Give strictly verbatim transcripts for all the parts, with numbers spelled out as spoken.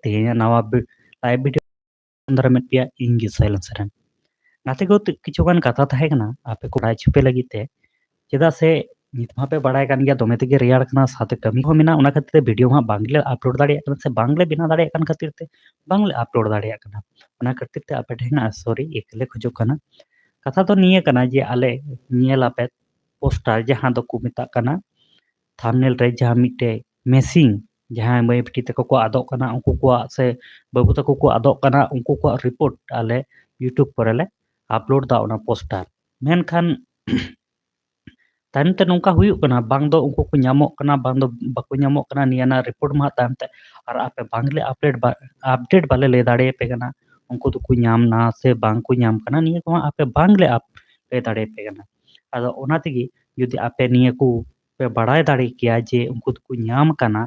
ᱛᱮᱦᱮᱧᱟᱜ ᱱᱟᱣᱟ B-, live video ᱫᱟᱨᱟᱢᱮᱫ ᱯᱮᱭᱟ ᱤᱧ ᱜᱮ ᱥᱟᱭᱞᱮᱱ ᱥᱚᱨᱮᱱ᱾ ᱜᱟᱛᱮ ᱠᱚ, ᱛᱤ-, ᱠᱤᱪᱷᱩ ᱜᱟᱱ ᱠᱟᱛᱷᱟ ᱛᱟᱦᱮᱸ ᱠᱟᱱᱟ ᱟᱯᱮ ᱠᱚ ᱵᱟᱲᱟᱭ ᱦᱚᱪᱚ ᱯᱮ ᱞᱟᱹᱜᱤᱫ ᱛᱮ, ᱪᱮᱫᱟᱜ ᱥᱮ ᱱᱤᱛ ᱢᱟ ᱯᱮ ᱵᱟᱲᱟᱭ ᱠᱟᱱ ᱜᱮᱭᱟ ᱫᱚᱢᱮ ᱛᱮᱜᱮ ᱨᱮᱭᱟᱲ ᱠᱟᱱᱟ, ᱥᱟᱶᱛᱮ ᱠᱟᱹᱢᱤ ᱦᱚᱸ ᱢᱮᱱᱟᱜᱼᱟ, ᱚᱱᱟ ᱠᱷᱟᱹᱛᱤᱨ ᱛᱮ video ᱦᱚᱸ ᱦᱟᱸᱜ ᱵᱟᱝᱞᱮ upload ᱫᱟᱲᱮᱭᱟᱜ ᱠᱟᱱᱟ ᱥᱮ ᱵᱟᱝᱞᱮ ᱵᱮᱱᱟᱣ ᱫᱟᱲᱮᱭᱟᱜ ᱠᱟᱱ ᱠᱷᱟᱹᱛᱤᱨ ᱛᱮ ᱵᱟᱝᱞᱮ upload ᱫᱟᱲᱮᱭᱟᱜ ᱠᱟᱱᱟ᱾ ᱚᱱᱟ ᱠᱷᱟᱹᱛᱤᱨ ᱛᱮ ᱟᱯᱮ ᱴᱷᱮᱱ ᱦᱟᱸᱜ sorry ᱤᱠᱟᱹᱞᱮ ᱠᱷᱚᱡᱚᱜ ᱠᱟᱱᱟ᱾ ᱠᱟᱛᱷᱟ ᱫᱚ ᱱᱤᱭᱟᱹ ᱠᱟᱱᱟ ᱡᱮ ᱟᱞᱮ ᱧᱮᱞ ᱟᱯᱮ poster ᱡᱟᱦᱟᱸ ᱫᱚᱠᱚ ᱢᱮᱛᱟᱜ ᱠᱟᱱᱟ thumbnail ᱨᱮ ᱡᱟᱦᱟᱸ ᱢᱤᱫᱴᱮᱡ missing, ᱡᱟᱦᱟᱸᱭ ᱢᱟᱹᱭ ᱵᱤᱴᱤ ᱛᱟᱠᱚ ᱠᱚ ᱟᱫᱚᱜ ᱠᱟᱱᱟ ᱩᱱᱠᱩ ᱠᱚᱣᱟᱜ ᱥᱮ ᱵᱟᱹᱵᱩ ᱛᱟᱠᱚ ᱠᱚ ᱟᱫᱚᱜ ᱠᱟᱱᱟ ᱩᱱᱠᱩ ᱠᱚᱣᱟᱜ report ᱟᱞᱮ YouTube ᱠᱚᱨᱮ ᱞᱮ upload ᱫᱟ ᱚᱱᱟ poster᱾ ᱢᱮᱱᱠᱷᱟᱱ ᱛᱟᱭᱚᱢ ᱛᱮ ᱱᱚᱝᱠᱟ ᱦᱩᱭᱩᱜ ᱠᱟᱱᱟ, ᱵᱟᱝ ᱫᱚ ᱩᱱᱠᱩ ᱠᱚ ᱧᱟᱢᱚᱜ ᱠᱟᱱᱟ, ᱵᱟᱝ ᱫᱚ ᱵᱟᱠᱚ ᱧᱟᱢᱚᱜ ᱠᱟᱱᱟ, ᱱᱤᱭᱟᱹ ᱨᱮᱱᱟᱜ report ᱢᱟ ᱦᱟᱸᱜ ᱛᱟᱭᱚᱢ ᱛᱮ᱾ ᱟᱨ ᱟᱯᱮ ᱵᱟᱝᱞᱮ update ᱵᱟ-, update ᱵᱟᱞᱮ ᱞᱟᱹᱭ ᱫᱟᱲᱮᱭᱟᱯᱮ ᱠᱟᱱᱟ, ᱩᱱᱠᱩ ᱫᱚᱠᱚ ᱧᱟᱢ ᱱᱟ ᱥᱮ ᱵᱟᱝ ᱠᱚ ᱧᱟᱢ ᱠᱟᱱᱟ, ᱱᱤᱭᱟᱹ ᱠᱚᱢᱟ ᱟᱯᱮ ᱵᱟᱝᱞᱮ up-, ᱞᱟᱹᱭ ᱫᱟᱲᱮᱭᱟᱯᱮ ᱠᱟᱱᱟ᱾ ᱟᱫᱚ ᱚᱱᱟ ᱛᱮᱜᱮ ᱡᱩᱫᱤ ᱟᱯᱮ ᱱᱤᱭᱟᱹ ᱠᱚ ᱯᱮ ᱵᱟᱲᱟᱭ ᱫᱟᱲᱮ ᱠᱮᱭᱟ ᱡᱮ ᱩᱱᱠᱩ ᱫᱚᱠᱚ ᱧᱟᱢ ᱠᱟᱱᱟ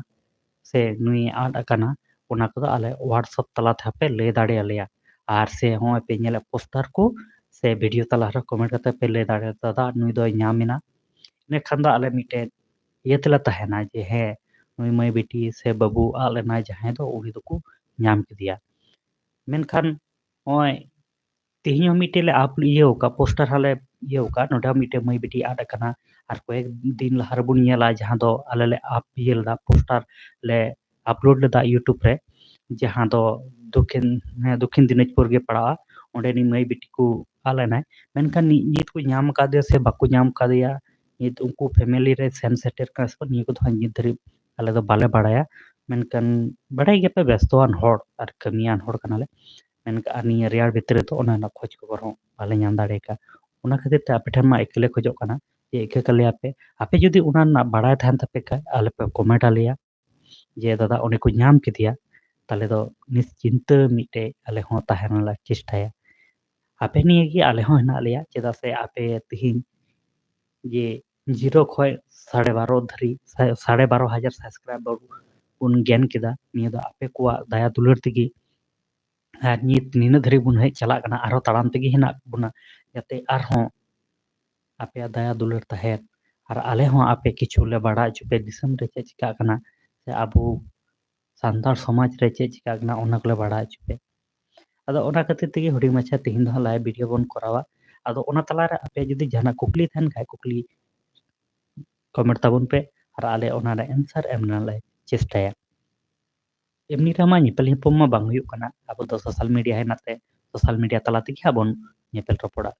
ᱥᱮ ᱱᱩᱭᱮ ᱟᱫ ᱟᱠᱟᱱᱟ, ᱚᱱᱟ ᱠᱚᱫᱚ ᱟᱞᱮ WhatsApp ᱛᱟᱞᱟ ᱛᱮᱦᱚᱸ ᱯᱮ ᱞᱟᱹᱭ ᱫᱟᱲᱮ ᱟᱞᱮᱭᱟ᱾ ᱟᱨ ᱥᱮ ᱦᱚᱸᱜᱼᱚᱭ ᱯᱮ ᱧᱮᱞᱮᱫ poster ᱠᱚ ᱥᱮ video ᱛᱟᱞᱟ ᱨᱮ comment ᱠᱟᱛᱮ ᱯᱮ ᱞᱟᱹᱭ ᱫᱟᱲᱮᱭᱟᱜᱼᱟ, "ᱫᱟᱫᱟ, ᱱᱩᱭ ᱫᱚᱭ ᱧᱟᱢ ᱮᱱᱟ", ᱤᱱᱟᱹ ᱠᱷᱟᱱ ᱫᱚ ᱟᱞᱮ ᱢᱤᱫᱴᱮᱡ ᱤᱭᱟᱹ ᱛᱮᱞᱮ ᱛᱟᱦᱮᱱᱟ ᱡᱮ ᱦᱮᱸ, ᱱᱩᱭ ᱢᱟᱹᱭ ᱵᱤᱴᱤ ᱥᱮ ᱵᱟᱹᱵᱩ ᱟᱫ ᱞᱮᱱᱟᱭ ᱡᱟᱦᱟᱸᱭ ᱫᱚ, ᱩᱱᱤ ᱫᱚᱠᱚ ᱧᱟᱢ ᱠᱮᱫᱮᱭᱟ᱾ ᱢᱮᱱᱠᱷᱟᱱ ᱱᱚᱜᱼᱚᱭ ᱛᱮᱦᱮᱧ ᱦᱚᱸ ᱢᱤᱫᱴᱮᱡ ᱞᱮ up ᱤᱭᱟᱹ ᱟᱠᱟᱫ, poster ᱦᱚᱸᱞᱮ ᱤᱭᱟᱹ ᱟᱠᱟᱫ, ᱱᱚᱰᱮ ᱦᱚᱸ ᱢᱤᱫᱴᱮᱡ ᱢᱟᱹᱭ ᱵᱤᱴᱤ ᱟᱫ ᱟᱠᱟᱱᱟ᱾ ᱟᱨ ᱠᱚᱭᱮᱠ ᱫᱤᱱ ᱞᱟᱦᱟ ᱨᱮᱵᱚᱱ ᱧᱮᱞᱟ ᱡᱟᱦᱟᱸ ᱫᱚ ᱟᱞᱮ ᱞᱮ up ᱤᱭᱟᱹ ᱞᱮᱫᱟ, poster ᱞᱮ upload ᱞᱮᱫᱟ YouTube ᱨᱮ, ᱡᱟᱦᱟᱸ ᱫᱚ ᱫᱚᱠᱷᱤᱱ, ᱦᱮᱸ, ᱫᱚᱠᱷᱤᱱ ᱫᱤᱱᱟᱡᱽᱯᱩᱨ ᱜᱮ ᱯᱟᱲᱟᱜᱼᱟ᱾ ᱚᱸᱰᱮ ᱱᱤᱡ ᱢᱟᱹᱭ ᱵᱤᱴᱤ ᱠᱚ ᱟᱫ ᱞᱮᱱᱟᱭ, ᱢᱮᱱᱠᱷᱟᱱ ᱱᱤ-, ᱱᱤᱛ ᱠᱚ ᱧᱟᱢ ᱟᱠᱟᱫᱮᱭᱟ ᱥᱮ ᱵᱟᱠᱚ ᱧᱟᱢ ᱟᱠᱟᱫᱮᱭᱟ, ᱱᱤᱛ ᱩᱱᱠᱩ family ᱨᱮ ᱥᱮᱱ ᱥᱮᱴᱮᱨ ᱠᱟᱱᱟ ᱥᱮ ᱵᱟᱝ, ᱱᱤᱭᱟᱹ ᱠᱚᱫᱚ ᱦᱟᱸᱜ ᱱᱤᱛ ᱫᱷᱟᱹᱨᱤᱡ ᱟᱞᱮ ᱫᱚ ᱵᱟᱞᱮ ᱵᱟᱲᱟᱭᱟ᱾ ᱢᱮᱱᱠᱷᱟᱱ ᱵᱟᱲᱟᱭ ᱜᱮᱭᱟᱯᱮ, ᱵᱮᱥᱛᱚᱣᱟᱱ ᱦᱚᱲ ᱟᱨ ᱠᱟᱹᱢᱤᱭᱟᱱ ᱦᱚᱲ ᱠᱟᱱᱟᱞᱮ, ᱢᱮᱱᱠᱷᱟᱱ ᱟᱨ ᱱᱤᱭᱟᱹ ᱨᱮᱭᱟᱲ ᱵᱷᱤᱛᱨᱤ ᱨᱮᱫᱚ ᱚᱱᱟ ᱨᱮᱱᱟᱜ ᱠᱷᱳᱡᱽ ᱠᱷᱚᱵᱚᱨ ᱦᱚᱸ ᱵᱟᱞᱮ ᱧᱟᱢ ᱫᱟᱲᱮ ᱟᱠᱟᱫ᱾ ᱚᱱᱟ ᱠᱷᱟᱹᱛᱤᱨ ᱛᱮ ᱟᱯᱮ ᱴᱷᱮᱱ ᱢᱟ ᱤᱠᱟᱹ ᱞᱮ ᱠᱷᱚᱡᱚᱜ ᱠᱟᱱᱟ ᱡᱮ ᱤᱠᱟᱹ ᱠᱟᱞᱮᱭᱟᱯᱮ᱾ ᱟᱯᱮ ᱡᱩᱫᱤ ᱚᱱᱟ ᱨᱮᱱᱟᱜ ᱵᱟᱲᱟᱭ ᱛᱟᱦᱮᱱ ᱛᱟᱯᱮ ᱠᱷᱟᱡ, ᱟᱞᱮ ᱯᱮ comment ᱟᱞᱮᱭᱟ ᱡᱮ, "ᱫᱟᱫᱟ, ᱚᱸᱰᱮ ᱠᱚ ᱧᱟᱢ ᱠᱮᱫᱮᱭᱟ", ᱛᱟᱦᱞᱮ ᱫᱚ ᱱᱤᱥᱪᱤᱱᱛᱟᱹ ᱢᱤᱫᱴᱮᱡ ᱟᱞᱮ ᱦᱚᱸ ᱛᱟᱦᱮᱱ ᱨᱮᱱᱟᱜ ᱪᱮᱥᱴᱟᱭᱟ᱾ ᱟᱯᱮ ᱱᱤᱭᱟᱹ ᱜᱮ ᱟᱞᱮ ᱦᱚᱸ ᱦᱮᱱᱟᱜ ᱞᱮᱭᱟ, ᱪᱮᱫᱟᱜ ᱥᱮ ᱟᱯᱮ ᱛᱤᱦᱤᱧ ᱡᱮ zero ᱠᱷᱚᱡ ᱥᱟᱲᱮ ᱵᱟᱨᱚ ᱫᱷᱟᱹᱨᱤᱡ, ᱥᱟ-, ᱥᱟᱲᱮ ᱵᱟᱨᱚ ᱦᱟᱡᱟᱨ subscriber ᱵᱚᱱ gain ᱠᱮᱫᱟ, ᱱᱤᱭᱟᱹ ᱫᱚ ᱟᱯᱮ ᱠᱚᱣᱟᱜ ᱫᱟᱭᱟ ᱫᱩᱞᱟᱹᱲ ᱛᱮᱜᱮ᱾ ᱟᱨ ᱱᱤᱛ ᱱᱤᱱᱟᱹᱜ ᱫᱷᱟᱹᱨᱤᱡ ᱵᱚᱱ ᱦᱮᱡ ᱪᱟᱞᱟᱜ ᱠᱟᱱᱟ, ᱟᱨᱦᱚᱸ ᱛᱟᱲᱟᱢ ᱛᱮᱜᱮ ᱦᱮᱱᱟᱜ ᱵᱚᱱᱟ, ᱡᱟᱛᱮ ᱟᱨᱦᱚᱸ ᱟᱯᱮᱭᱟᱜ ᱫᱟᱭᱟ ᱫᱩᱞᱟᱹᱲ ᱛᱟᱦᱮᱱ ᱟᱨ ᱟᱞᱮ ᱦᱚᱸ ᱟᱯᱮ ᱠᱤᱪᱷᱩ ᱞᱮ ᱵᱟᱲᱟᱭ ᱦᱚᱪᱚ ᱯᱮ, ᱫᱤᱥᱚᱢ ᱨᱮ ᱪᱮᱫ ᱪᱤᱠᱟᱹᱜ ᱠᱟᱱᱟ, ᱥᱮ ᱟᱵᱚ ᱥᱟᱱᱛᱟᱲ ᱥᱚᱢᱟᱡᱽ ᱨᱮ ᱪᱮᱫ ᱪᱤᱠᱟᱹᱜ ᱠᱟᱱᱟ, ᱚᱱᱟ ᱠᱚᱞᱮ ᱵᱟᱲᱟᱭ ᱦᱚᱪᱚ ᱯᱮᱭᱟ᱾ ᱟᱫᱚ ᱚᱱᱟ ᱠᱷᱟᱹᱛᱤᱨ ᱛᱮᱜᱮ ᱦᱩᱰᱤᱧ ᱢᱟᱪᱷᱟ ᱛᱮᱦᱮᱧ ᱫᱚ ᱦᱟᱸᱜ live video ᱵᱚᱱ ᱠᱚᱨᱟᱣᱟ᱾ ᱟᱫᱚ ᱚᱱᱟ ᱛᱟᱞᱟᱨᱮ ᱟᱯᱮ ᱡᱩᱫᱤ ᱡᱟᱦᱟᱱᱟᱜ ᱠᱩᱠᱞᱤ ᱛᱟᱦᱮᱱ ᱠᱷᱟᱡ, ᱠᱩᱠᱞᱤ comment ᱛᱟᱵᱚᱱ ᱯᱮ, ᱟᱨ ᱟᱞᱮ ᱚᱱᱟ ᱨᱮ answer ᱮᱢ ᱨᱮᱱᱟᱜ ᱞᱮ ᱪᱮᱥᱴᱟᱭᱟ᱾ ᱮᱢᱱᱤ ᱨᱮᱢᱟ ᱧᱮᱯᱮᱞ ᱧᱟᱯᱟᱢ ᱢᱟ ᱵᱟᱝ ᱦᱩᱭᱩᱜ ᱠᱟᱱᱟ, ᱟᱵᱚ ᱫᱚ social media ᱦᱮᱱᱟᱜ ᱛᱮ social media ᱛᱟᱞᱟ ᱛᱮᱜᱮ ᱦᱟᱸᱜ ᱵᱚᱱ ᱧᱮᱯᱮᱞ ᱨᱚᱯᱚᱲᱟ᱾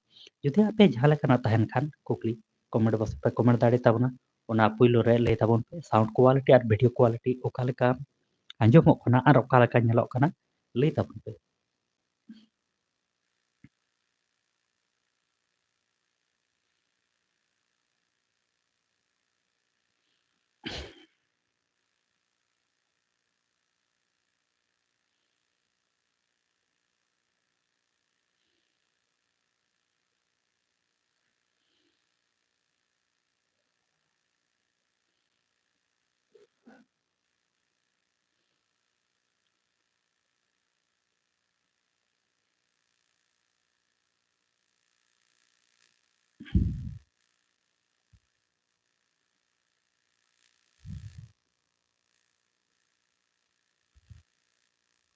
ᱡᱩᱫᱤ ᱟᱯᱮ ᱡᱟᱦᱟᱸ ᱞᱮᱠᱟᱱᱟᱜ ᱛᱟᱦᱮᱱ ᱠᱷᱟᱱ ᱠᱩᱠᱞᱤ, comment box ᱨᱮ ᱯᱮ comment ᱫᱟᱲᱮ ᱛᱟᱵᱚᱱᱟ᱾ ᱚᱱᱟ ᱯᱩᱭᱞᱩ ᱨᱮ ᱞᱟᱹᱭ ᱛᱟᱵᱚᱱ ᱯᱮ, sound quality ᱟᱨ video quality ᱚᱠᱟ ᱞᱮᱠᱟ ᱟᱸᱡᱚᱢᱚᱜ ᱠᱟᱱᱟ ᱟᱨ ᱚᱠᱟ ᱞᱮᱠᱟ ᱧᱮᱞᱚᱜ ᱠᱟᱱᱟ, ᱞᱟᱹᱭ ᱛᱟᱵᱚᱱ ᱯᱮ᱾